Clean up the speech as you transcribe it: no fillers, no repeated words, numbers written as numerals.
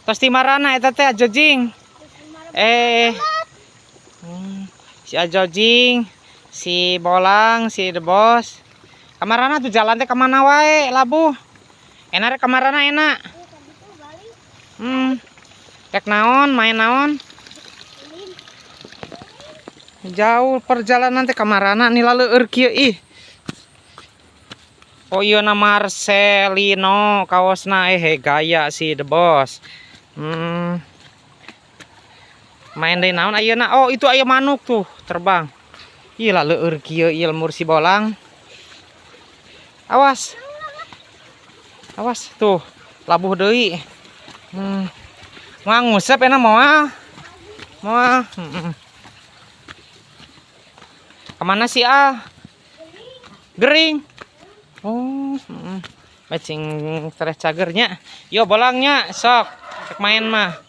Tos ti marana eta teh jojing? Eh. Si Ajojing, si Bolang, si The Boss. Kamarana tuh jalan teh kemana wae labuh? Enak rek kamarana enak. Rek naon, main naon? Jauh perjalanan teh kamarana nih, laleueur kieu ih. Oh iya, na Marcelino kaosna, eh gaya si The Boss. Main deui naon ayeuna? Oh, itu aya manuk tuh terbang. Ih, laleueur kieu ieu lembur si Bolang. Awas. Awas tuh, labuh deui. Moal ngusep enak moal. Moal. Kemana sih ah? Gering. Oh, Bacing tereh cagernya. Yo bolangnya sok, rek main mah.